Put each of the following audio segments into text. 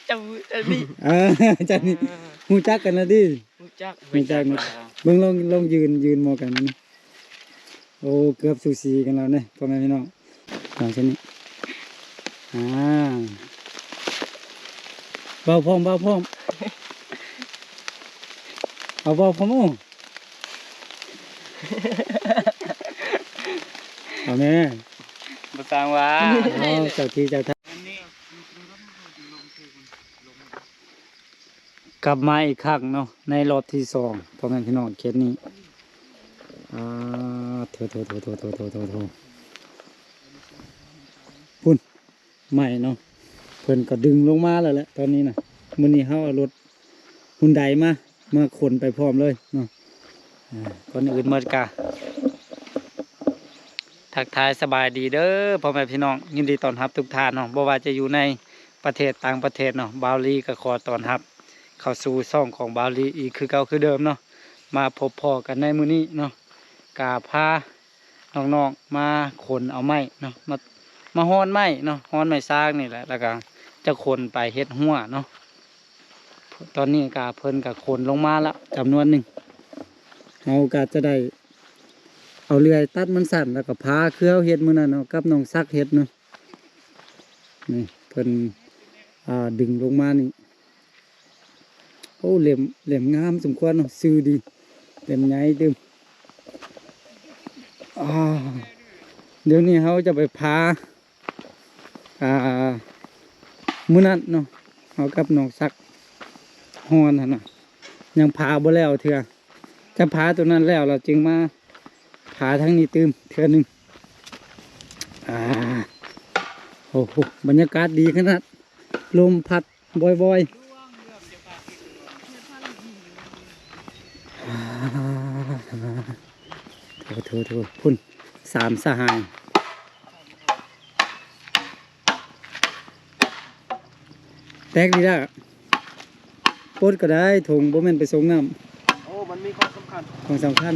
ຈຳ ອັນນີ້ ເອີ ຈຳນີ້ ອ່າ ຮູ້ຈັກກັນແລ້ວຕິ? ຮູ້ຈັກ ຮູ້ຈັກເນາະ ເບິ່ງລອງ ລອງຢືນ ຢືນໝໍກັນນະ. ໂອ້ ເກືອບສູສີກັນແລ້ວເດ້ ພໍ່ແມ່ພີ່ນ້ອງ ເອົາຊັ້ນນີ້ ອ່າ ເວົ້າພ້ອມ ເວົ້າພ້ອມ ເອົາ ເວົ້າພ້ອມ ໂອ້ ເອົາແມ່ ບໍ່ສ້າງວ່າ ເອົາ ເຈົ້າທີ່ເຈົ້າທາງ. ກັບມາອີກຄັ້ງເນາະ ໃນລອບທີສອງ ພໍ່ແມ່ພີ່ນ້ອງ ເຂດນີ້ ອ່າ ໂຖ ໂຖ ພຸ້ນ ໄມ້ເນາະ ເພິ່ນກໍດຶງລົງມາແລ້ວແຫຼະຕອນນີ້ນະ. ມື້ນີ້ເຮົາເອົາລົດຮຸນໄດມາ ມາຂົນໄປພ້ອມເລີຍເນາະ. ອ່າ ກ່ອນອື່ນໝົດກະທັກທາຍສະບາຍດີເດີພໍ່ແມ່ພີ່ນ້ອງ ຍິນດີຕ້ອນຮັບທຸກທ່ານເນາະ ບໍ່ວ່າຈະຢູ່ໃນປະເທດຕ່າງປະເທດເນາະ ບ່າວລີກໍຂໍຕ້ອນຮັບເຂົ້າສູ່ຊ່ອງຂອງບ່າວລີອີກຄືເກົ່າຄືເດີມເນາະ. ມາພົບພໍ້ກັນໃນມື້ນີ້ເນາະ ກະພານ້ອງໆມາຂົນເອົາໄມ້ເນາະ ມາ ມາຮ້ອນໄມ້ເນາະ ຮ້ອນໄມ້ຊາກນີ້ແຫຼະ ແລ້ວກະຈະຂົນໄປເຮັດຮົ້ວເນາະ. ຕອນນີ້ກະເພິ່ນກະຂົນລົງມາລະຈຳນວນໜຶ່ງ ເຮົາກະຈະໄດ້ເອົາເລື່ອຍຕັດມັນສັ້ນ ແລ້ວກະພາຄືເຮົາເຮັດມື້ນັ້ນເນາະ ກັບນ້ອງສັກເຮັດເນາະ. ນີ້ເພິ່ນ ອ່າ ດຶງລົງມານີ້ ໂອ້ ເຫຼັ້ມ ເຫຼັ້ມງາມສົມຄວນເນາະ ຊື່ດີ ເຫຼັ້ມໃຫຍ່ຕື່ມ. ອ່າ ດຽວນີ້ເຮົາຈະໄປພາ ອ່າ ມື້ນັ້ນເນາະ ເຮົາກັບນ້ອງສັກຮ້ອນຫັ້ນນະ ຍັງພາບໍ່ແລ້ວເທື່ອ. ຈະພາໂຕນັ້ນແລ້ວ ລາວຈຶ່ງມາພາທາງນີ້ຕື່ມເທື່ອໜຶ່ງ. ອ່າ ໂອ້ໂຫ ບັນຍາກາດດີຂະໜາດ ລົມພັດ ບ່ອຍໆ. ໂຖໆໆ ພຸ້ນ ສາມສະຫາຍ ແຕກດີລະ ປົດກໍໄດ້ ຖົງບໍ່ແມ່ນໄປສົ່ງນ້ຳ. ໂອ້ ມັນມີຄວາມສຳຄັນ ຂອງສຳຄັນ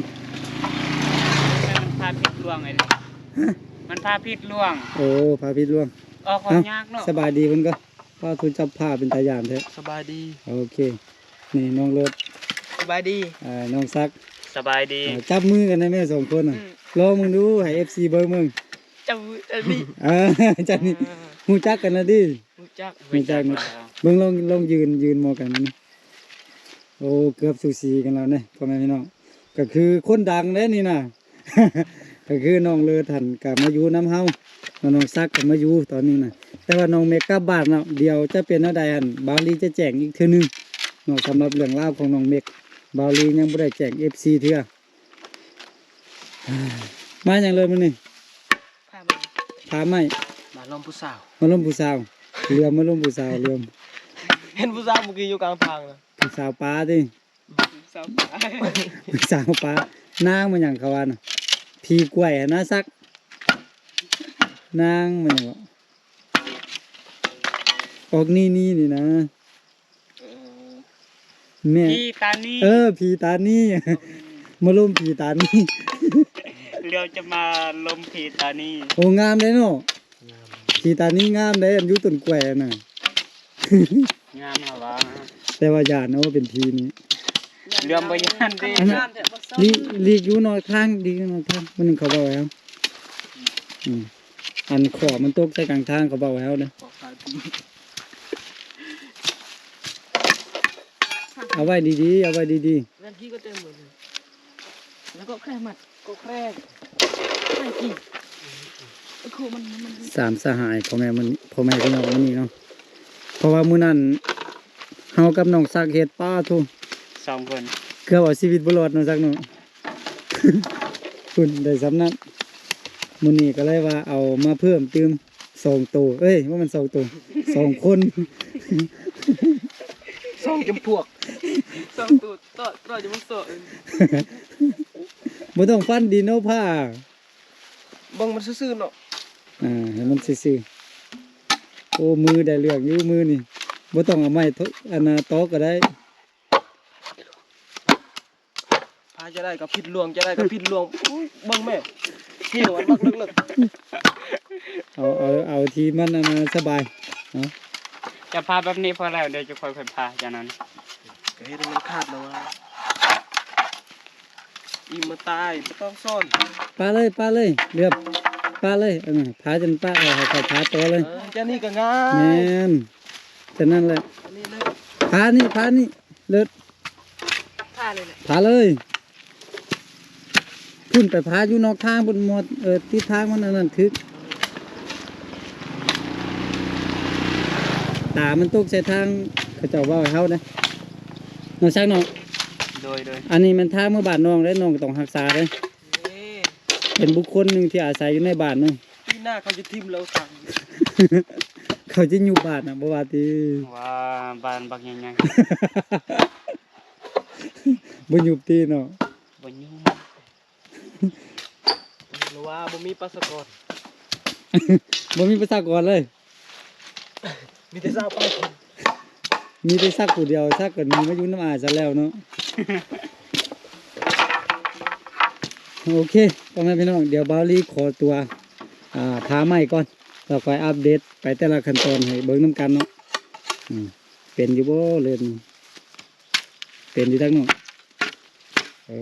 ມັນພາພິດລ່ວງໄອ້ນີ້ ຮະ ມັນພາພິດລ່ວງ. ໂອ້ ພາພິດລ່ວງ ອອກຂອງຍາກເນາະ. ສະບາຍດີເພິ່ນກໍ ພາໂທຈັບຜ້າເປັນຕາຢ້ານແທ້. ສະບາຍດີ ໂອເຄ ນີ້ນ້ອງເລີດ ສະບາຍດີ ເອີ ນ້ອງສັກ ສະບາຍດີ. ເອີ ຈັບມືກັນໄດ້ແມ່ສອງຄົນນະ ອືມ ລອງເບິ່ງດູ ໃຫ້ເອັຟຊີເບິ່ງເບິ່ງ ຈຳ ອັນນີ້ ເອີ ຈຳນີ້ ອ່າ ຮູ້ຈັກກັນແລ້ວຕິ? ຮູ້ຈັກ ຮູ້ຈັກເນາະ ຮູ້ຈັກ. ເບິ່ງລອງ ລອງຢືນ ຢືນໝໍກັນນະ. ໂອ້ ເກືອບສູສີກັນແລ້ວເດ້ພໍ່ແມ່ພີ່ນ້ອງ ກໍຄືຄົນດັງເດ້ນີ້ນະ. ກໍຄືນ້ອງເລີດຫັ້ນກໍມາຢູ່ນຳເຮົາ ແລ້ວນ້ອງສັກກໍມາຢູ່ຕອນນີ້ນະ ແຕ່ວ່ານ້ອງເມັກກັບບ້ານແລ້ວ. ດຽວຈະເປັນແນວໃດຫັ້ນ ບ່າວລີຈະແຈ້ງອີກເທື່ອໜຶ່ງເນາະ. ສຳລັບເລື່ອງລາວຂອງນ້ອງເມັກ ບ່າວລີຍັງບໍ່ໄດ້ແຈ້ງເອັຟຊີເທື່ອ. ມາຫຍັງເລີດມື້ນີ້? ພາມາ ພາໄມ້ ມາລົມຜູ້ສາວ ມາລົມຜູ້ສາວ ເຫຼືອມມາລົມຜູ້ສາວ ເຫຼືອມ ເຫັນຜູ້ສາວເມື່ອກີ້ຢູ່ກາງທາງນະ ຜູ້ສາວປ່າຕິ? ສາວປ່າ ສາວປ່າ ນາງມາຫຍັງເຂົາວ່ານະ ຜີກ້ວຍຫັ້ນນະສັກ ນາງມາຫຍັງເກາະ ອອກນີ້ນີ້ນີ້ນະ ເອີ ແມ່ ຜີຕານີ ເອີ ຜີຕານີ ມາລົມຜີຕານີ ລຽວຈະມາລົມຜີຕານີ. ໂອ້ ງາມເດ້ເນາະ ຜີຕານີງາມເດ້ ອັນຢູ່ຕົ້ນກ້ວຍຫັ້ນນະ ງາມລະວ່າ ແຕ່ວ່າຢ້ານ ໂອ້ ເປັນຜີນີ້ ເຫຼືອມບໍ່ຢ້ານຕິ ອັນນັ້ນ ຫຼີກ ຫຼີກຢູ່ນອກທາງ ຫຼີກຢູ່ນອກທາງ. ມື້ໜຶ່ງເຂົາເວົ້າໃຫ້ເຮົາ ອືມ ອັນຂໍມັນຕົກໃສ່ກາງທາງ ເຂົາເວົ້າໃຫ້ເຮົາເດ້. ເອົາໄວ້ດີໆ ເອົາໄວ້ດີໆ. ສາມສະຫາຍ ພໍ່ແມ່ມື້ນີ້ ພໍ່ແມ່ພີ່ນ້ອງມື້ນີ້ເນາະ ເພາະວ່າມື້ນັ້ນເຮົາກັບນ້ອງສັກເຮັດ ປາໂທ້ ສອງຄົນ ເກືອບເອົາຊີວິດບໍ່ລອດເນາະ ສັກເນາະ. ພຸ້ນ ໄດ້ສ່ຳນັ້ນ ມື້ນີ້ກໍເລີຍວ່າເອົາມາເພີ່ມຕື່ມ ສອງໂຕ ເອີຍ ບໍ່ແມ່ນສອງໂຕ ສອງຄົນ ສອງຈຳພວກ ສອງໂຕ ເຕາະ ເຕາະຢູ່ມັນເຊາະ ບໍ່ຕ້ອງຟັນດິນເອົາຜ້າ ເບິ່ງມັນຊື່ໆເນາະ ອ່າ ໃຫ້ມັນຊື່ໆ. ໂອ້ ມືໄດ້ເລື່ອງຢູ່ມື້ນີ້ ບໍ່ຕ້ອງເອົາໄມ້ໂທ ອັນນ່າ ຕອກກໍໄດ້. ພາຈະໄດ້ກໍຜິດລ່ວງ ຈະໄດ້ກໍຜິດລ່ວງ. ອຸ້ຍ ເບິ່ງແມ່ ຫິ້ວອັນບັກເລິກໆ ເອົາ ເອົາ ເອົາທີ່ມັນອັນນ່າສະບາຍເນາະ. ຈະພາແບບນີ້ພໍແລ້ວ ດຽວຈະຄ່ອຍໆພາຈາກນັ້ນ ກະເຮັດໃຫ້ມັນຂາດແລ້ວວ່າ ອີ່ມາຕາຍ ບໍ່ຕ້ອງສອນ ປາເລີຍ ປາເລີຍ ເຫຼືອບ ປາເລີຍ ເອີ ພາຈົນປາ ເອົາ ເອົາ ເອົາພາຕໍ່ເລີຍ ເອີ ຈາກນີ້ກະງ່າຍ ແມ່ນ ຈາກນັ້ນແຫຼະ ອັນນີ້ເລີຍ ພານີ້ ພານີ້ ເລີດ ພາເລີຍ ພາເລີຍ ພຸ້ນໄປພາຢູ່ນອກທາງພຸ້ນໝົດ ເອີ ຕິດທາງມັນອັນນັ້ນຖືກ ຕາມັນຕົກໃສ່ທາງ ເຂົາເຈົ້າເວົ້າໃຫ້ເຮົາເດ້ ນ້ອງຊ່າງເນາະ ໂດຍ ໂດຍ ອັນນີ້ແມ່ນທາງເມືອບ້ານນ້ອງເດ້ ນ້ອງຕ້ອງຮັກສາເດ້ ເປັນບຸກຄົນໜຶ່ງທີ່ອາໄສຢູ່ໃນບ້ານເນາະ ປີໜ້າເຂົາຈະຖິ້ມເຮົາທັງ ເຂົາຈະຍຸບບ້ານນະ ບໍ່ວ່າຕິ ວ່າບ້ານບັກໃຫຍ່ໆ ບໍ່ຍຸບຕິເນາະ ບໍ່ຍຸບ ຫຼືວ່າບໍ່ມີປະຊາກອນ ບໍ່ມີປະຊາກອນເລີຍ ມີແຕ່ຊາວປາຍຄົນ ມີແຕ່ສັກຜູ້ດຽວ ສັກກໍໜີມາຢູ່ນຳອ້າຍຊະແລ້ວເນາະ ໂອເຄ ພໍ່ແມ່ພີ່ນ້ອງ ດຽວບ່າວລີຂໍຕົວ ອ່າ ພາໄມ້ກ່ອນ ແລ້ວຄ່ອຍອັບເດດໄປແຕ່ລະຂັ້ນຕອນໃຫ້ເບິ່ງນຳກັນເນາະ ອືມ ເປັນຢູ່ບໍ່ເລີດນີ້ ເປັນຢູ່ທາງນອກ ເອີ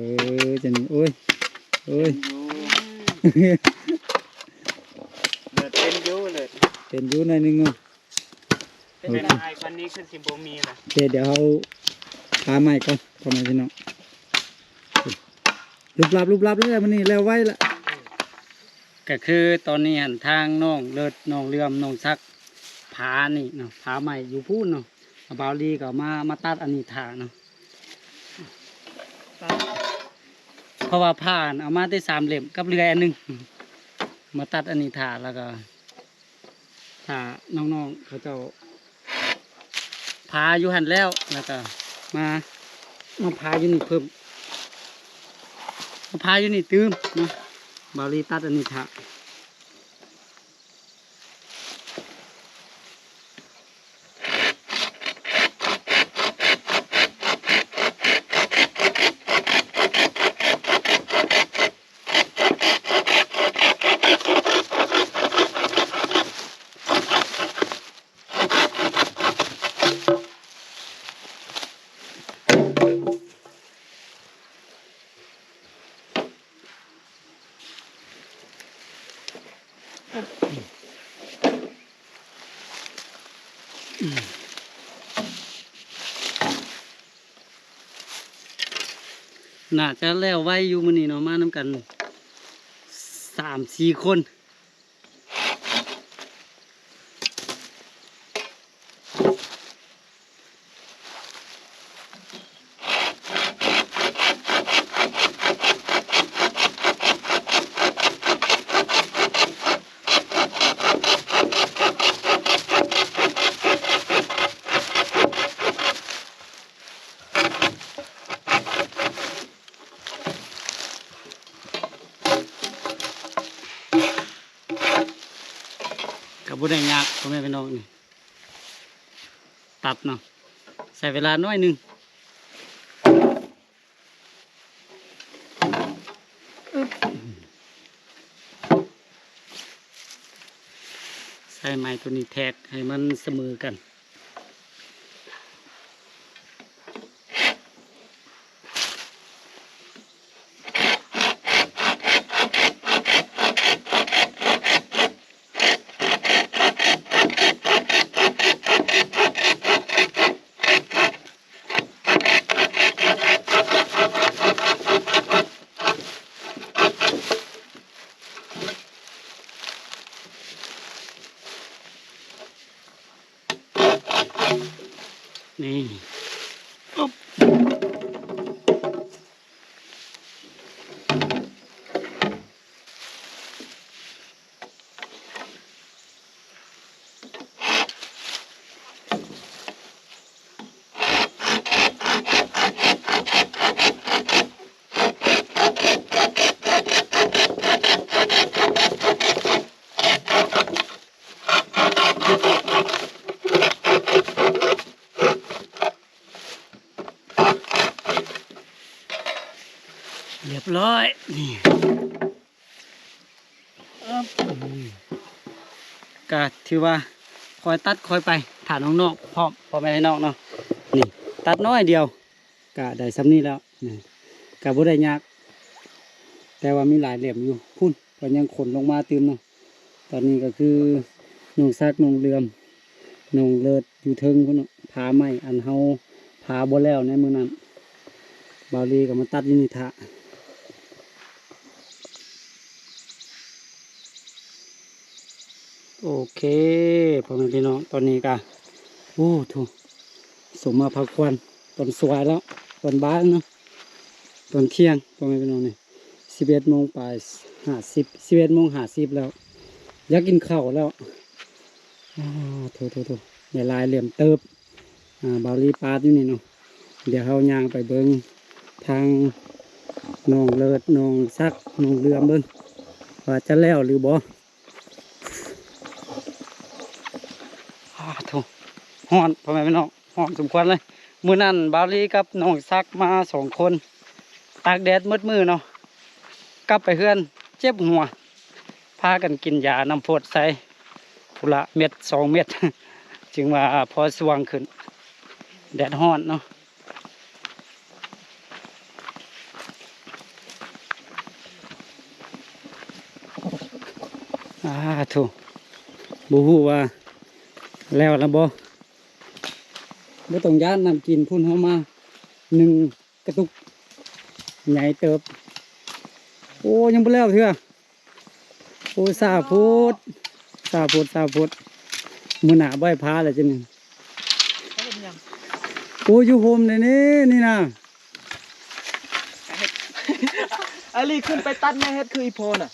ຈັ່ງນີ້ ໂອ້ຍ ໂອ້ຍ ເປັນຢູ່ ເລີດ ເປັນຢູ່ ເລີດ ເປັນຢູ່ໜ້ອຍໜຶ່ງເນາະ ເປັນ ໂອເຄ ອ້າຍ ປານນີ້ຄືຊິບໍ່ມີລະ ໂອເຄ ດຽວເຮົາພາໃໝ່ກ່ອນ ພໍ່ແມ່ພີ່ນ້ອງ ລຸບລັບ ລຸບລັບເລີຍ ມື້ນີ້ແລ້ວໄວລະ ກະຄືຕອນນີ້ຫັ້ນ ທາງນ້ອງເລີດ ນ້ອງເຫຼື່ອມ ນ້ອງສັກ ພານີ້ເນາະ ພາໃໝ່ຢູ່ພຸ້ນເນາະ ບ່າວລີກໍມາ ມາຕັດອັນນີ້ຖ້າເນາະ ເພາະວ່າພາເອົາມາແຕ່ສາມເຫຼັ້ມກັບເລື່ອຍອັນໜຶ່ງ ມາຕັດອັນນີ້ຖ້າ ແລ້ວກໍຖ້ານ້ອງໆເຂົາເຈົ້າພາຢູ່ຫັ້ນແລ້ວ ແລ້ວກໍມາ ມາພາຢູ່ນີ້ເພີ່ມ ມາພາຢູ່ນີ້ຕື່ມເນາະ ບ່າວລີຕັດອັນນີ້ຖ້າ. ໜ້າຈະແລ້ວໄວຢູ່ມື້ນີ້ເນາະ ມານຳກັນສາມສີ່ຄົນ. ກໍບໍ່ໄດ້ຍາກ ພໍ່ແມ່ພີ່ນ້ອງ ນີ້ ຕັດເນາະ ໃຊ້ເວລາໜ້ອຍໜຶ່ງ. ໃຊ້ໄມ້ໂຕນີ້ແທກໃຫ້ມັນສະເໝີກັນ. ນີ້ ຮຽບຮ້ອຍ ນີ້ ກະຖືວ່າຄ່ອຍຕັດຄ່ອຍໄປ ຖ້ານ້ອງໆ ພ້ອມ ພໍ່ແມ່ພີ່ນ້ອງເນາະ ນີ້ ຕັດໜ້ອຍດຽວ ກະໄດ້ສ່ຳນີ້ແລ້ວ ນີ້ ກະບໍ່ໄດ້ຍາກ ແຕ່ວ່າມີຫຼາຍເຫຼັ້ມຢູ່ ພຸ້ນ ເພິ່ນຍັງຂົນລົງມາຕື່ມເນາະ. ຕອນນີ້ກໍຄືນ້ອງສັກ ນ້ອງເຫຼືອມ ນ້ອງເລີດຢູ່ເທິງພຸ້ນເນາະ ຜ່າໄມ້ອັນເຮົາຜ່າບໍ່ແລ້ວໃນມື້ນັ້ນ ບ່າວລີກໍມາຕັດຢູ່ນີ້ຖ້າ. ໂອເຄ ພໍ່ແມ່ພີ່ນ້ອງ ຕອນນີ້ກະ ໂອ້ໂທ້ ສົມມາພາຄວນ ຕອນສວາຍແລ້ວ ຕອນບ່າຍເນາະ ຕອນທ່ຽງ ພໍ່ແມ່ພີ່ນ້ອງ ນີ້ ສິບເອັດໂມງປາຍຫ້າສິບ ສິບເອັດໂມງຫ້າສິບແລ້ວ ຢາກກິນເຂົ້າແລ້ວ. ອ້າ ໂທ້ໆໆ ໄດ້ຫຼາຍເຫຼັ້ມເຕີບ. ອ່າ ບ່າວລີປາດຢູ່ນີ້ເນາະ ດຽວເຮົາຍ່າງໄປເບິ່ງທາງນ້ອງເລີດ ນ້ອງສັກ ນ້ອງເຫຼືອມເບິ່ງ ວ່າຈະແລ້ວຫຼືບໍ່. ອ້າໂທ້ ຮ້ອນ ພໍ່ແມ່ພີ່ນ້ອງ ຮ້ອນສົມຄວນເລີຍ. ມື້ນັ້ນບ່າວລີກັບນ້ອງສັກມາສອງຄົນ ຕາກແດດໝົດມື້ເນາະ ກັບໄປເຮືອນເຈັບຫົວ ພາກັນກິນຢານ້ຳຟົດໃສ່ ພຸ້ນລະເມັດສອງເມັດ ຈຶ່ງວ່າພໍຊ່ວງຂຶ້ນ ແດດຮ້ອນເນາະ. ອາໂທ້ ບໍ່ຮູ້ວ່າແລ້ວລະບໍ່ ບໍ່ຕ້ອງຢ້ານນ້ຳກິນພຸ້ນ ເຮົາມາໜຶ່ງກະຕຸກໃຫຍ່ເຕີບ. ໂອ້ ຍັງບໍ່ແລ້ວເທື່ອ. ໂອ້ ຊ້າໂພດ ຊ້າໂພດ ຊ້າໂພດ. ມື້ໜ້າບໍ່ໃຫ້ພາແລ້ວຈັ່ງນີ້. ເຮັດຫຍັງ? ໂອ້ ຢູ່ໂຮມແດ່ນີ້ ນີ້ນະ. ອາລີ ຂຶ້ນໄປຕັດແມ່ເຫັດຄືອີ່ພໍ່ນະ.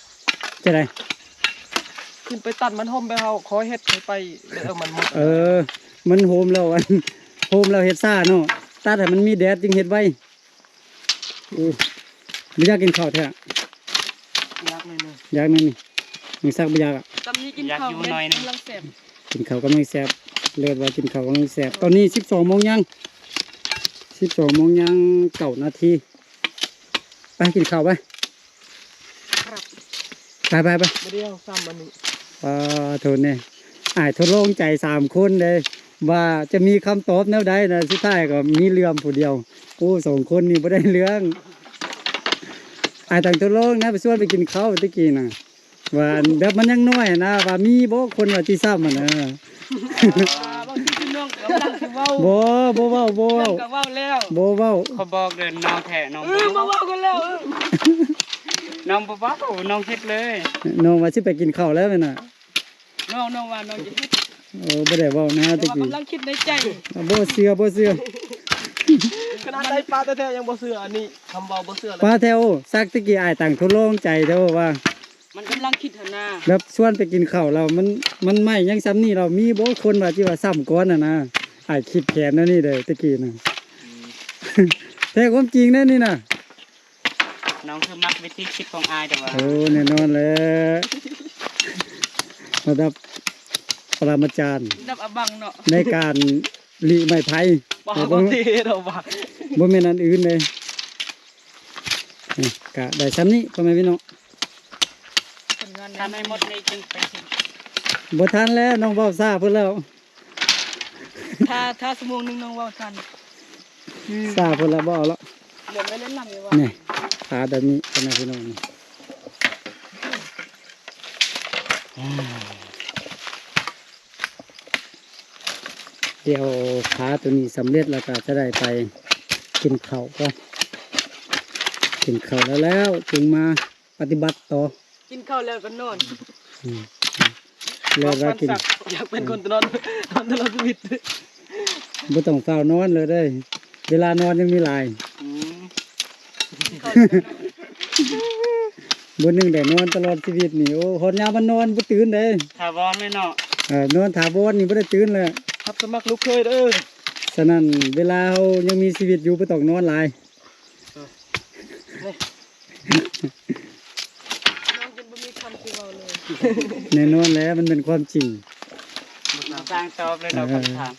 ຈັ່ງໃດ? ຂຶ້ນໄປຕັດມັນໂຮມແບບເຮົາຂໍເຫັດໃຫ້ໄປ ແລ້ວມັນໝົດ. ເອີ ມັນໂຮມແລ້ວ ອັນ ໂຮມແລ້ວເຮັດຊ້າເນາະ ຕັດໃຫ້ມັນມີແດດຈຶ່ງເຮັດໄວ. ໂອ້ ບໍ່ຢາກກິນເຂົ້າແທ້. ຢາກໜ້ອຍໜຶ່ງ ຢາກໜ້ອຍໜຶ່ງ. ຍັງສັກບໍ່ຢາກອະ? ຕຳນີ້ກິນເຂົ້າ ຢາກຢູ່ໜ້ອຍໜຶ່ງ ກຳລັງແຊບ ກິນເຂົ້າກຳລັງແຊບ. ເລີດວ່າກິນເຂົ້າກຳລັງແຊບ. ຕອນນີ້ສິບສອງໂມງຍັງ ສິບສອງໂມງຍັງເກົ້ານາທີ. ໄປກິນເຂົ້າໄປ. ໄປ ໄປ ໄປ ບໍ່ໄດ້ເອົາຊ້ຳອັນນີ້. ປາໂທດແນ່ ອ້າຍທົດລອງໃຈສາມຄົນເດ້ ວ່າຈະມີຄຳຕອບແນວໃດນະ ສຸດທ້າຍກໍມີເຫຼືອມຜູ້ດຽວ. ໂອ້ ສອງຄົນນີ້ບໍ່ໄດ້ເລື່ອງ. ອ້າຍຕັ້ງທົດລອງນະ ໄປຊວນໄປກິນເຂົ້າແຕ່ກີ້ນະ ວ່າແບບມັນຍັງນ້ອຍນະ ວ່າມີບໍ່ຄົນວ່າຊິຊ້ຳຫັ້ນນະ. ອ່າ ບາງທີຄືນ້ອງກຳລັງຊິເວົ້າ. ບໍ່ ບໍ່ເວົ້າ ບໍ່ເວົ້າ ນ້ອງກໍເວົ້າແລ້ວ ບໍ່ເວົ້າ. ຂໍບອກເດີນ້ອງແທ້ ນ້ອງ ເອີ ບໍ່ເວົ້າ ບໍ່ເວົ້າກັນແລ້ວ. ເອີ ນ້ອງບໍ່ເວົ້າ ນ້ອງເຮັດເລີຍ. ນ້ອງວ່າຊິໄປກິນເຂົ້າແລ້ວແມ່ນນະ. ນ້ອງ ນ້ອງວ່ານ້ອງຈະເຮັດ. ໂອ້ ບໍ່ໄດ້ເວົ້ານະ ແຕ່ວ່າ ແຕ່ ກຳລັງຄິດໃນໃຈ. ບໍ່ເຊື່ອ ບໍ່ເຊື່ອ. ຂະໜາດໄດ້ປາແທ້ໆຍັງບໍ່ເຊື່ອ ອັນນີ້ຄຳເວົ້າບໍ່ເຊື່ອເລີຍ. ປາແທ້ ໂອ້ ສັກແຕ່ກີ້ອ້າຍຕັ້ງທົດລອງໃຈແທ້ວ່າ ມັນກຳລັງຄິດຫັ້ນນາ ແບບຊວນໄປກິນເຂົ້າແລ້ວ ມັນ ມັນໄໝ້ຍັງສ່ຳນີ້ແລ້ວ ມີບໍ່ຄົນວ່າຊິວ່າຊ້ຳກ່ອນຫັ້ນນາ. ອ້າຍຄິດແຜນແນວນີ້ເດ້ແຕ່ກີ້ນະ. ອືມ ແທ້ຄວາມຈິງເດ້ນີ້ນະ. ນ້ອງຄືມັກວິທີຄິດຂອງອ້າຍແຕ່ວ່າ. ໂອ້ ແນ່ນອນແຫຼະ ລະດັບປະລະມາຈານ ລະດັບອະບັງເນາະ ໃນການລີ້ໄມ້ໄຜ່. ບໍ່ ບໍ່ ບໍ່ແມ່ນອັນອື່ນເດ້. ນີ້ກະໄດ້ສ່ຳນີ້ ພໍ່ແມ່ພີ່ນ້ອງ. ຜົນງານ ຖ້າໄດ້ໝົດນີ້ຈຶ່ງໄປກິນ. ບໍ່ທັນແລ້ວ ນ້ອງເວົ້າຊ້າເພິ່ນແລ້ວ. ຖ້າ ຖ້າຊົ່ວໂມງໜຶ່ງນ້ອງເວົ້າທັນ. ອືມ ຊ້າເພິ່ນລະບໍ່ເອົາລະ. ເຫຼືອໄວ້ເຫຼັ້ນຫຼັງນີ້ວ່າ ນີ້ ປາແບບນີ້ ພໍ່ແມ່ພີ່ນ້ອງນີ້. ດຽວປາໂຕນີ້ສຳເລັດແລ້ວກໍຈະໄດ້ໄປກິນເຂົ້າກ່ອນ. ກິນເຂົ້າແລ້ວ ແລ້ວຈຶ່ງມາ ປະຕິບັດຕໍ່. ກິນເຂົ້າແລ້ວກໍນອນ. ອືມ ແລ້ວກໍກິນ. ຢາກເປັນຄົນນອນ ນອນຕະຫຼອດຊີວິດ. ບໍ່ຕ້ອງຟ້າວນອນເລີຍເດີ້ ເວລານອນຍັງມີຫຼາຍ. ອືມ ບໍ່ໜຶ່ງໄດ້ນອນຕະຫຼອດຊີວິດນີ້ ໂອ້ ຮອດຍາມມັນນອນບໍ່ຕື່ນເດ້. ຖາວອນແມ່ນເນາະ. ເອີ ນອນຖາວອນນີ້ບໍ່ໄດ້ຕື່ນແລ້ວ. ຮັບສະໝັກລູກເຂີຍເດີ້. ສະນັ້ນເວລາເຮົາຍັງມີຊີວິດຢູ່ ບໍ່ຕ້ອງນອນຫຼາຍ. ເອີ ນີ້ ນ້ອງຈົນບໍ່ມີຄຳຊິເວົ້າເລີຍ. ແນ່ນອນແຫຼະ ມັນເປັນຄວາມຈິງ. ບໍ່ຕ້ອງສ້າງຕອບເລີຍເນາະ ເອີ ຄຳຖາມ.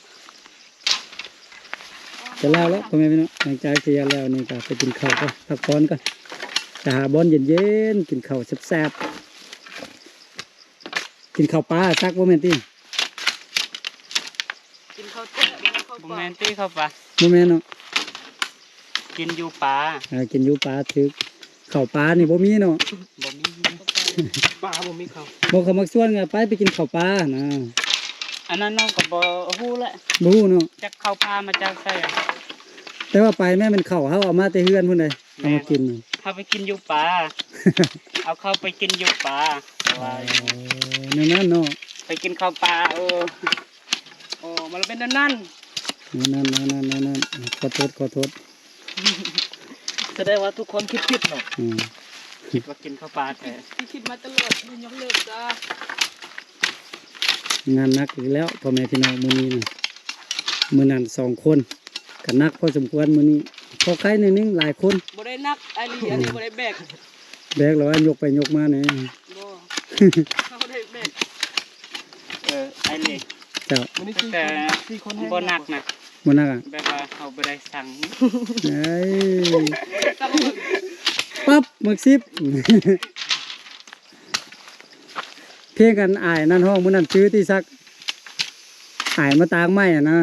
ຈະແລ້ວແລ້ວ ພໍ່ແມ່ພີ່ນ້ອງ ຫຼັງຈາກທີ່ແລ້ວນີ້ກໍໄປກິນເຂົ້າກ່ອນ ພັກຜ່ອນກ່ອນ ໄປຫາບ່ອນເຢັນໆ ກິນເຂົ້າແຊບໆ. ກິນເຂົ້າປາສັກບໍ່ແມ່ນຕິ? ບໍ່ແມ່ນຕິເຂົ້າປ່າ? ບໍ່ແມ່ນເນາະ ກິນຢູ່ປ່າ. ເອີ ກິນຢູ່ປ່າຖືກ. ເຂົ້າປ່ານີ້ບໍ່ມີເນາະ? ບໍ່ມີ ປ່າບໍ່ມີເຂົ້າ. ບໍ່ ເຂົາມັກຊວນກັນໄປ ໄປກິນເຂົ້າປ່ານະ. ອັນນັ້ນນ້ອງກໍບໍ່ຮູ້ແຫຼະ ບໍ່ຮູ້ເນາະ ຈັກເຂົ້າປ່າມາຈາກໃສ. ແຕ່ວ່າໄປແມ່ນ ແມ່ນເຂົ້າເຮົາເອົາມາແຕ່ເຮືອນພຸ້ນເດ້ ເຮົາມາກິນ ເຮົາໄປກິນຢູ່ປ່າ ເອົາເຂົ້າໄປກິນຢູ່ປ່າ. ແນວນັ້ນເນາະ ໄປກິນເຂົ້າປ່າ. ເອີ ໂອ້ ມັນເປັນແນວນັ້ນ ແນວນັ້ນ ແນວນັ້ນ ແນວນັ້ນ. ຂໍໂທດ ຂໍໂທດ. ສະແດງວ່າທຸກຄົນຄິດຜິດເນາະ. ອືມ ຄິດວ່າກິນເຂົ້າປ່າແທ້ ທີ່ຄິດມາຕະຫຼອດ ມັນຍົກເລີກຈ້າ. ງານໜັກອີກແລ້ວພໍ່ແມ່ພີ່ນ້ອງມື້ນີ້ນະ. ມື້ນັ້ນສອງຄົນ ກໍໜັກພໍສົມຄວນ ມື້ນີ້ພໍໄຄໜ້ອຍໜຶ່ງ ຫຼາຍຄົນ. ບໍ່ໄດ້ໜັກ ອ້າຍລີ ອັນນີ້ບໍ່ໄດ້ແບກ ແບກແລ້ວວ່າຍົກໄປຍົກມາແດ່. ບໍ່ ເຮົາບໍ່ໄດ້ແບກ. ເອີ ອ້າຍລີ ເຈົ້າ ມື້ນີ້ສີ່ ແຕ່ ສີ່ຄົນ ບໍ່ໜັກນະ ບໍ່ໜັກອະ ແບບວ່າເຮົາບໍ່ໄດ້ສັ່ງ. ເອີຍ ປັບ ໝາກສິບ ເພງອັນອ້າຍນັ້ນຮ້ອງມື້ນັ້ນຈື່ຕິສັກ ອ້າຍມາຕາກໄມ້ຫັ້ນນະ.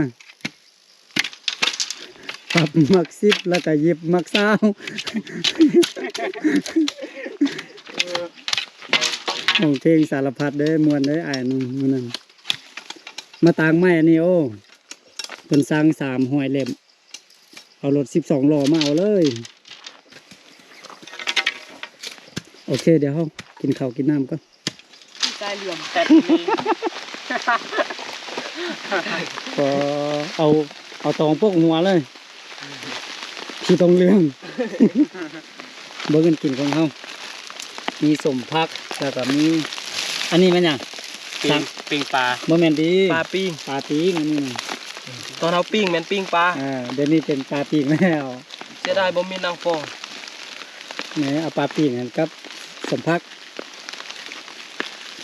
ປັບໝາກສິບ ແລ້ວກໍຫຍິບໝາກຊາວ. ຮ້ອງເພງສາລະພັດເດ້ ມ່ວນເດ້ ອ້າຍນັ້ນມື້ນັ້ນ. ມາຕາກໄມ້ອັນນີ້ ໂອ້ ເພິ່ນສັ່ງສາມຮ້ອຍເຫຼັ້ມ ເອົາລົດສິບສອງລໍ້ມາເອົາເລີຍ. ໂອເຄ ດຽວເຮົາກິນເຂົ້າກິນນ້ຳກ່ອນ. ສາຍເຫຼືອງແປດປີ ກໍເອົາ ເອົາຕອງປົກຫົວເລີຍ ທີ່ຕ້ອງເຫຼືອງ. ເບິ່ງການກິນຂອງເຮົາ ມີສົ້ມຜັກ ແລ້ວກໍມີ ອັນນີ້ແມ່ນຫຍັງ? ປີ້ງ ປີ້ງປາ. ບໍ່ແມ່ນຕິ ປາປີ້ງ ປາປີ້ງອັນນີ້ນະ. ຕອນເຮົາປີ້ງແມ່ນປີ້ງປາ ອ່າ ດຽວນີ້ເປັນປາປີ້ງແລ້ວ. ເສຍດາຍບໍ່ມີໜັງຟອງ. ແໝ ເອົາປາປີ້ງຫັ້ນກັບສົ້ມຜັກ.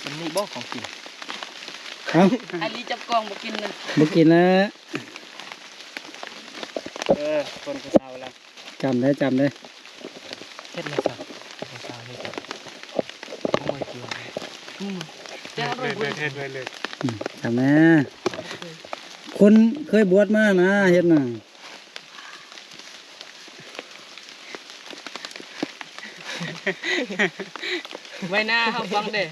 ອັນນີ້ບໍ່ຂອງກິນ? ເອົ້າ ອາລີຈັບກ້ອງບໍ່ກິນນະ ບໍ່ກິນແລ້ວ. ເອີ ຄົນຜູ້ສາວລະ ຈຳເດີ ຈຳເດີ. ເຮັດແລ້ວຊະ ຜູ້ສາວເຮັດ ໂອ້ຍ ເຈັບ ອືມ ເຮັດໄວ້ເລີຍ ເຮັດໄວ້ເລີຍ. ອືມ ຈຳແນ່ ຄົນເຄີຍບວດມານະ ເຮັດນະ. ໄວ້ໜ້າເຮົາຟັງເດ້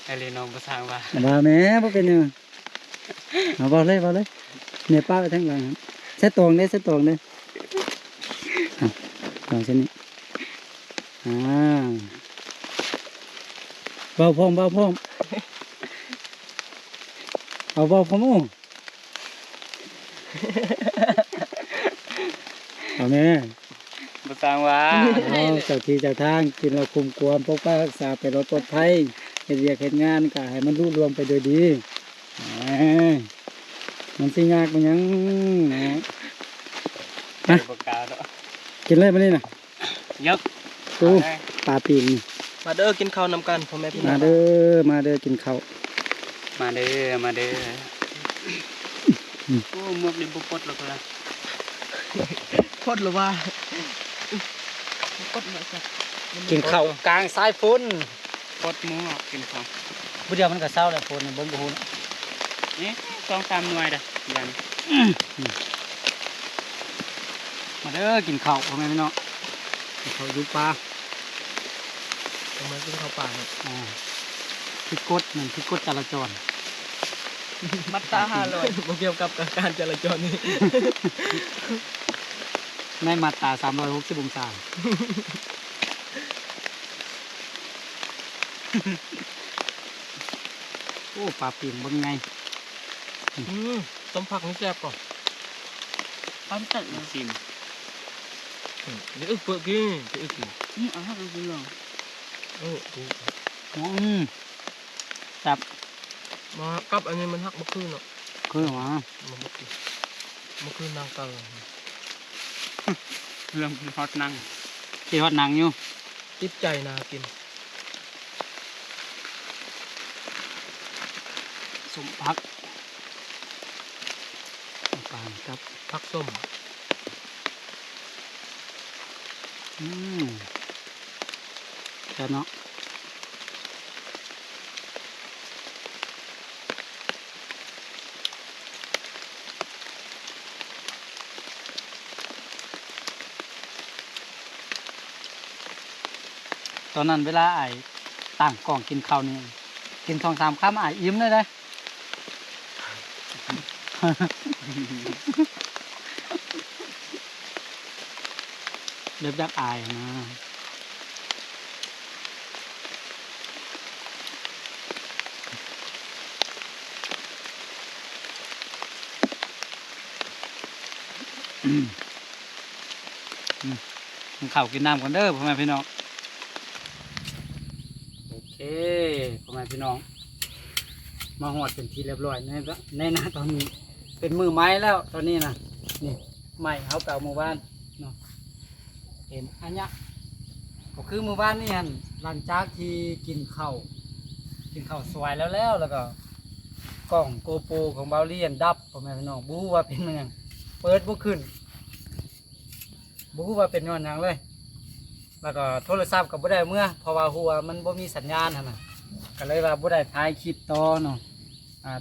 ໄອ້ລີນ້ອງບໍ່ສ້າງວ່າ ວ່າແມ້ ບໍ່ເປັນຫຍັງ. ເອົາ ເວົ້າເລີຍ ເວົ້າເລີຍ ແມ່ປ້າໄວ້ທາງຫຼັງ. ໃສ່ຕອງເດ້ ໃສ່ຕອງເດ້. ເອົາ ເອົາຊັ້ນນີ້ ອ່າ ເວົ້າພ້ອມ ເວົ້າພ້ອມ ເອົາ ເວົ້າພ້ອມ. ໂອ້ ເອົາແມ່ ບໍ່ສ້າງວ່າ ເອົາ ເຈົ້າທີ່ເຈົ້າທາງ ກິນແລ້ວຄຸ້ມຄວາມ ປົກປັກຮັກສາໄປໂລດ ປອດໄພ ເຮັດວຽກເຮັດງານກໍໃຫ້ມັນລຸລ່ວງໄປໂດຍດີ. ເອີ ມັນຊິຍາກມັນຫຍັງເນາະ. ມາ ບໍ່ກ້າດອກ ກິນເລີຍມື້ນີ້ນະ. ຍົກ ໂອ້ ເອົາເລີຍ ປາປີ້ງນີ້. ມາເດີ ກິນເຂົ້ານຳກັນ ພໍ່ແມ່ພີ່ນ້ອງ ມາເດີ ມາເດີ ກິນເຂົ້າ ມາເດີ ມາເດີ. ໂອ້ ໝວກນີ້ບໍ່ປົດແລ້ວກໍລະ ປົດແລ້ວວ່າ ປົດແລ້ວຊະ. ກິນເຂົ້າກາງສາຍຝົນ ປົດໝວກ ກິນເຂົ້າ ຜູ້ດຽວມັນກໍເຊົາແລ້ວ ຝົນນີ້ເບິ່ງກໍຮູ້ເນາະ. ນີ້ສອງສາມໜ່ວຍເດ້ ດຽວນີ້. ມາເດີ ກິນເຂົ້າ ພໍ່ແມ່ພີ່ນ້ອງ ກິນເຂົ້າຢູ່ປ່າ. ຕ້ອງມາກິນເຂົ້າປ່າເນາະ ອ່າ ຜິດກົດ ແມ່ນຜິດກົດຈະລາຈອນ ມາດຕາຫ້າຮ້ອຍ ບໍ່ກ່ຽວກັບການຈະລາຈອນນີ້ ໃນມາດຕາສາມຮ້ອຍຫົກສິບອົງສາ. ໂອ້ ປາປີ້ງບັກໃຫຍ່. ອືມ ຕົ້ມຜັກນີ້ແຊບກວ່າ ປາເຕັກນະ ຊິມ. ອືມ ເອີ ເປີດກິນ ເປີດກິນ. ອືມ ເອົາຜັກມາກິນລອງ. ເອີ ອືມ ແຊບ. ມາກັບອັນນີ້ມັນຮັກບໍ່ຄືເນາະ ຄືຫວາ ມັນບໍ່ຄື ບໍ່ຄືໜັງໄກ່. ເລື່ອງກິນຮອດໜັງ ກິນຮອດໜັງຢູ່ ຕິດໃຈໜາກິນ. ສົ້ມຜັກ ປານກັບຜັກສົ້ມ. ອືມ ແຊບເນາະ. ຕອນນັ້ນເວລາອ້າຍຕັ້ງກ້ອງກິນເຂົ້ານີ້ ກິນສອງສາມຄຳອ້າຍອີ່ມເລີຍເດ້ ແບບຢາກອາຍນະ. ອືມ ອືມ ກິນເຂົ້າກິນນ້ຳກ່ອນເດີ ພໍ່ແມ່ພີ່ນ້ອງ. ໂອເຄ ພໍ່ແມ່ພີ່ນ້ອງ ມາຮອດເປັນທີ່ຮຽບຮ້ອຍໃນ ໃນນາຕອນນີ້ ເປັນມື້ໃໝ່ແລ້ວຕອນນີ້ນະ. ນີ້ ໄມ້ເຮົາໄປເອົາມື້ວານເນາະ ເຫັນອັນເນີ້ຍ ກໍຄືມື້ວານນີ້ຫັ້ນ ຫຼັງຈາກທີ່ກິນເຂົ້າ ກິນເຂົ້າສວຍແລ້ວໆ ແລ້ວກໍກ້ອງໂກໂປຂອງບ່າວລີຫັ້ນດັບ ພໍ່ແມ່ພີ່ນ້ອງ ບໍ່ຮູ້ວ່າເປັນຫຍັງ ເປີດບໍ່ຂຶ້ນ ບໍ່ຮູ້ວ່າເປັນຍ້ອນຫຍັງເລີຍ ແລ້ວກໍໂທລະສັບກໍບໍ່ໄດ້ເອົາເມືອ ເພາະວ່າຮູ້ວ່າມັນບໍ່ມີສັນຍານຫັ້ນນະ ກໍເລີຍວ່າບໍ່ໄດ້ຖ່າຍຄລິບຕໍ່ເນາະ. ອ່າ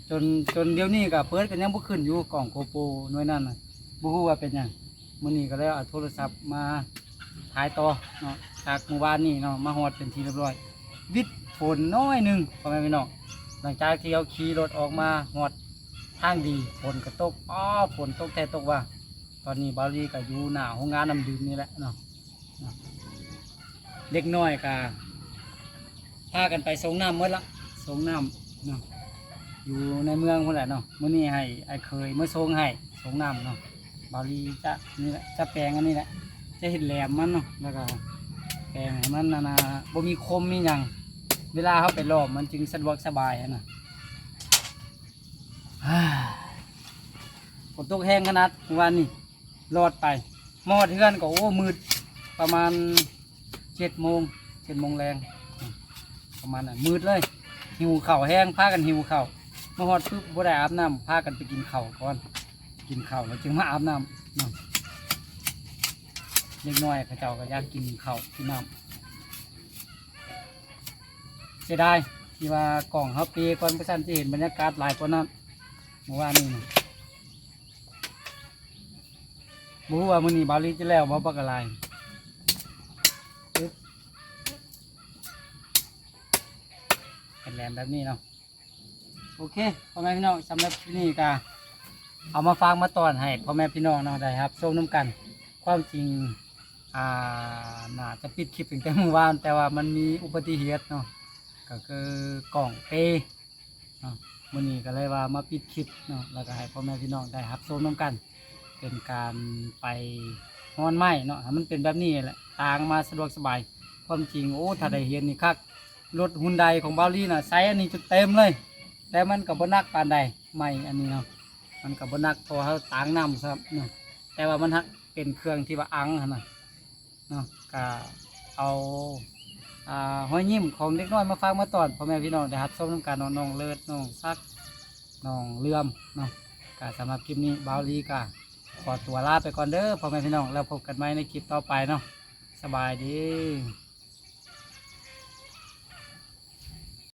ຈົນ ຈົນດຽວນີ້ກໍເປີດກໍຍັງບໍ່ຂຶ້ນຢູ່ ກ້ອງໂກໂປໜ່ວຍນັ້ນນະ ບໍ່ຮູ້ວ່າເປັນຫຍັງ. ມື້ນີ້ກໍເລີຍເອົາໂທລະສັບມາຖ່າຍຕໍ່ເນາະ ຈາກມື້ວານນີ້ເນາະ ມາຮອດເປັນທີ່ຮຽບຮ້ອຍ ວິດຝົນໜ້ອຍໜຶ່ງ ພໍ່ແມ່ພີ່ນ້ອງ. ຫຼັງຈາກທີ່ເຮົາຂີ່ລົດອອກມາຮອດທາງດີ ຝົນກໍຕົກ ອໍ ຝົນຕົກແທ້ຕົກວ່າ. ຕອນນີ້ບ່າວລີກໍຢູ່ໜ້າໂຮງງານນ້ຳດື່ມນີ້ແຫຼະເນາະ ເດັກນ້ອຍກໍພາກັນໄປສົ່ງນ້ຳໝົດລະ ສົ່ງນ້ຳເນາະ ຢູ່ໃນເມືອງພຸ້ນແຫຼະເນາະ. ມື້ນີ້ໃຫ້ອ້າຍເຂີຍມາສົ່ງໃຫ້ ສົ່ງນ້ຳເນາະ. ບ່າວລີຈະນີ້ແຫຼະ ຈະແປງອັນນີ້ແຫຼະ ຈະເຮັດແຫຼມມັນເນາະ ແລ້ວກໍແປງໃຫ້ມັນອັນນ່າ ບໍ່ມີຄົມມີຫຍັງ ເວລາເຮົາໄປຫຼອມມັນຈຶ່ງສະດວກສະບາຍຫັ້ນນະ. ຝົນຕົກແຮງຂະໜາດ ມື້ວານນີ້ລອດໄປ ມາຮອດເຮືອນກໍ ໂອ້ ມືດ ປະມານເຈັດໂມງ ເຈັດໂມງແລງ ປະມານນັ້ນ ມືດເລີຍ. ຫິວເຂົ້າແຮງ ພາກັນຫິວເຂົ້າ ມາຮອດປຶບບໍ່ໄດ້ອາບນ້ຳ ພາກັນໄປກິນເຂົ້າກ່ອນ ກິນເຂົ້າແລ້ວຈຶ່ງມາອາບນ້ຳເນາະ. ເດັກນ້ອຍເຂົາເຈົ້າກໍຢາກກິນເຂົ້າກິນນ້ຳ. ເສຍດາຍທີ່ວ່າກ້ອງເຮົາເປກ່ອນ ບໍ່ຊັ້ນຊິເຫັນບັນຍາກາດຫຼາຍກວ່ານັ້ນ ມື້ວານນີ້ນະ. ບໍ່ຮູ້ວ່າມື້ນີ້ບ່າວລີຈະແລ້ວບໍ່ ບັກກະລາຍ ອຶບ ເປັນແຫຼມແບບນີ້ເນາະ. ໂອເຄ ພໍ່ແມ່ພີ່ນ້ອງ ສຳລັບຄລິບນີ້ກໍເອົາມາຝາກມາຕ້ອນໃຫ້ພໍ່ແມ່ພີ່ນ້ອງເນາະ ໄດ້ຮັບຊົມນຳກັນ. ຄວາມຈິງ ອ່າ ໜ້າຈະປິດຄລິບຕັ້ງແຕ່ມື້ວານ ແຕ່ວ່າມັນມີອຸບັດຕິເຫດເນາະ ກໍຄືກ້ອງເປເນາະ. ມື້ນີ້ກໍເລີຍວ່າມາປິດຄລິບເນາະ ແລ້ວກໍໃຫ້ພໍ່ແມ່ພີ່ນ້ອງໄດ້ຮັບຊົມນຳກັນ ເປັນການໄປຮອນໄມ້ເນາະ ໃຫ້ມັນເປັນແບບນີ້ແຫຼະ ຕາງມາສະດວກສະບາຍ. ຄວາມຈິງ ໂອ້ ຖ້າໄດ້ເຫັນນີ້ຄັກ ລົດຮຸນໄດຂອງບ່າວລີນະ ໃສ່ອັນນີ້ຈົນເຕັມເລີຍ ແຕ່ມັນກໍບໍ່ໜັກປານໃດ ໄມ້ອັນນີ້ເນາະ ມັນກໍບໍ່ໜັກ ເພາະວ່າເຮົາຕາງນ້ຳຊ້ຳເນາະ ແຕ່ວ່າມັນຫາກເປັນເຄື່ອງທີ່ວ່າອັງຫັ້ນນະເນາະ. ກະເອົາ ອ່າ ຮອຍຍິ້ມຂອງເດັກນ້ອຍມາຝາກມາຕ້ອນພໍ່ແມ່ພີ່ນ້ອງໄດ້ຮັບຊົມນຳກັນເນາະ ນ້ອງເລີດ ນ້ອງສັກ ນ້ອງເຫຼື່ອມເນາະ. ກະສຳລັບຄລິບນີ້ ບ່າວລີກະຂໍຕົວລາໄປກ່ອນເດີພໍ່ແມ່ພີ່ນ້ອງ ແລ້ວພົບກັນໃໝ່ໃນຄລິບຕໍ່ໄປເນາະ. ສະບາຍດີ.